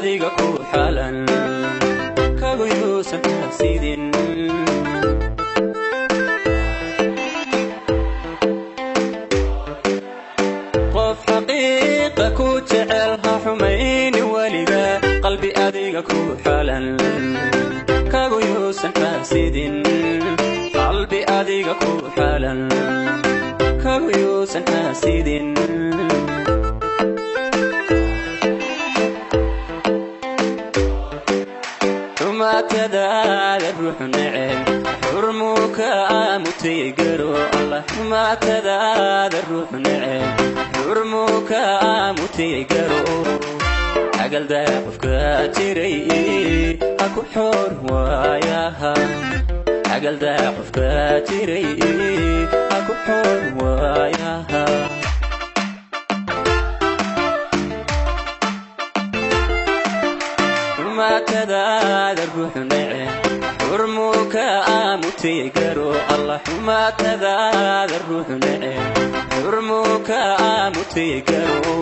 adiga ku xalan kagu yuusan xasidin. Qof xaqiiqa ku jecel ha xumayni weliga, qalbi adiga ku xalan kagu yuusan xasidin. Qalbi adiga ku xalan kagu yuusan xasidin. Xumaatadaada ruuxu neceb xurmuu ka mutay garo Allah. Xumaatadaada ruuxu neceb xurmuu ka mutay garo. Agaldaa qofka jiray ha ku xoor waayaha. Agaldaa qofka jiray ha ku xoor waayaha. Xumaatadaada ruuxu neceb xurmuu ka mutay garo Allah. Xumaatadaada ruuxu neceb xurmuu ka mutay garo.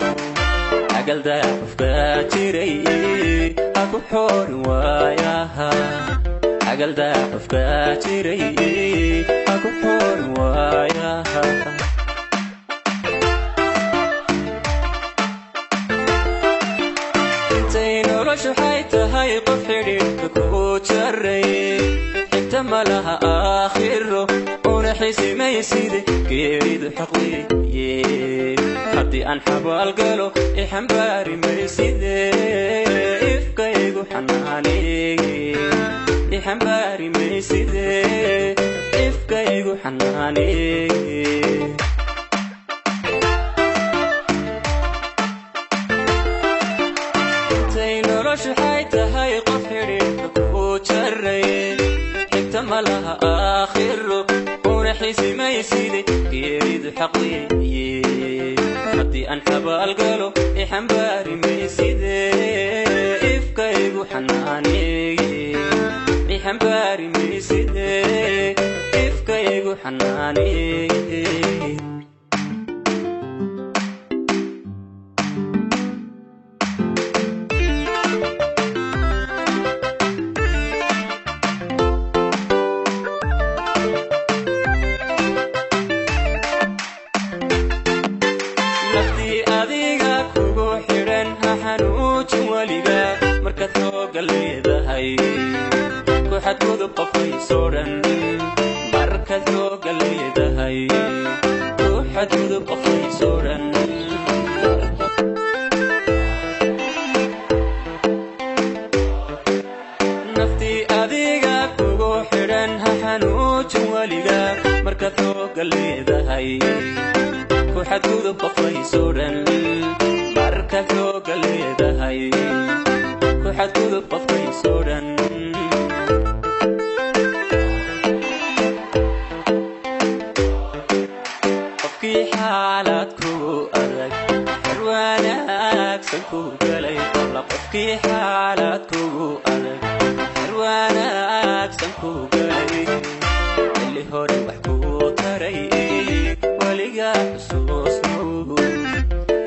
Agaldaa qofka jiray ha ku xoor waayaha. Agaldaa qofka jiray ha ku xoor waayaha. Intay noloshu waxay tahay qof xidhiidhka ku jaray, xigta malaha aakhiro una xisimayside geeridu xaq weeye. Haddii aan xabaal galo ixambaari mayside, ifkaygu xanaaneeye. Ixambaari mayside, ifkaygu xanaaneeye. Intay noloshu waxay tahay qof xidhiidhka ku jaray, xigta malaha aakhiro una xisimayside geeridu xaq weeye. Haddii aan xabaal galo ixambaari mayside, ifkaygu xanaaneeye. Ixambaari mayside, ifkaygu xanaaneeye. Naftii adiga kugu xidhan ha xanuujin weliga, markaad xooga leedahay ku xadgudub qofkaysoo dhan. Markaad xooga leedahay ku xadgudub qofkaysoo dhan. Naftii adiga kugu xidhan ha xanuujin weliga, markaad xooga leedahay ku xadgudub qofkaysoo dhan. Markaad xooga leedahay ku xadgudub qofkaysoo dhan. Qofkii xaalad kugu adag xer wanaagsan ku galay alla. Qofkii xaalad kugu adag xer wanaagsan ku galay, xilli hore wax kuu taray weligaa xusuusnow.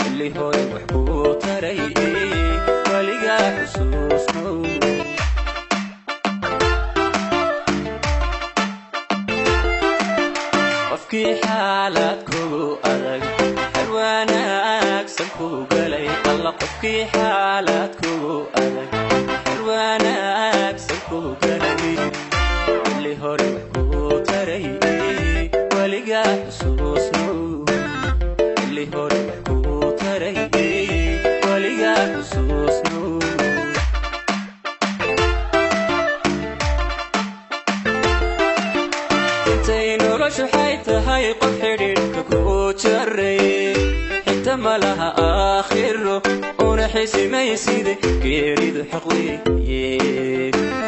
Xilli hore wax kuu taray weligaa xusuusnow. Qofkii xaalad kugu adag xer wanaagsan ku galay alla. Qofkii xaalad kugu adag xer wanaagsan ku galay, xilli hore wax kuu taray weligaa xusuusnow. Xilli hore wax kuu taray weligaa xusuusnow. Intay noloshu waxay tahay qof xidhiidhka ku jaray, xigta malaha aakhiro una xisimayside geeridu xaq weeye.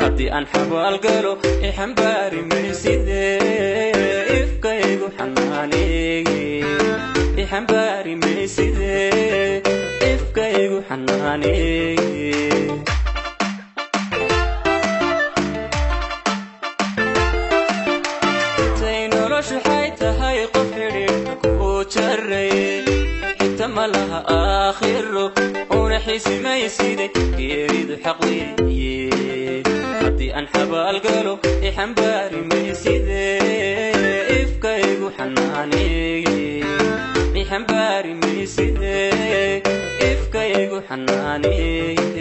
Haddii aan xabaal galo ixambaari mayside, ifkaygu xanaaneeye. Ixambaari mayside, ifkaygu xanaaneeye. Intay noloshu waxay tahay qof xidhiidhka ku jaray, xigta malaha aakhiro una xisimayside, geeridu xaq weeye. Haddii aan xabaal galo ixambaari mayside, ifka igu xanaaneeye. Ixambaari mayside, ifka igu xanaaneeye.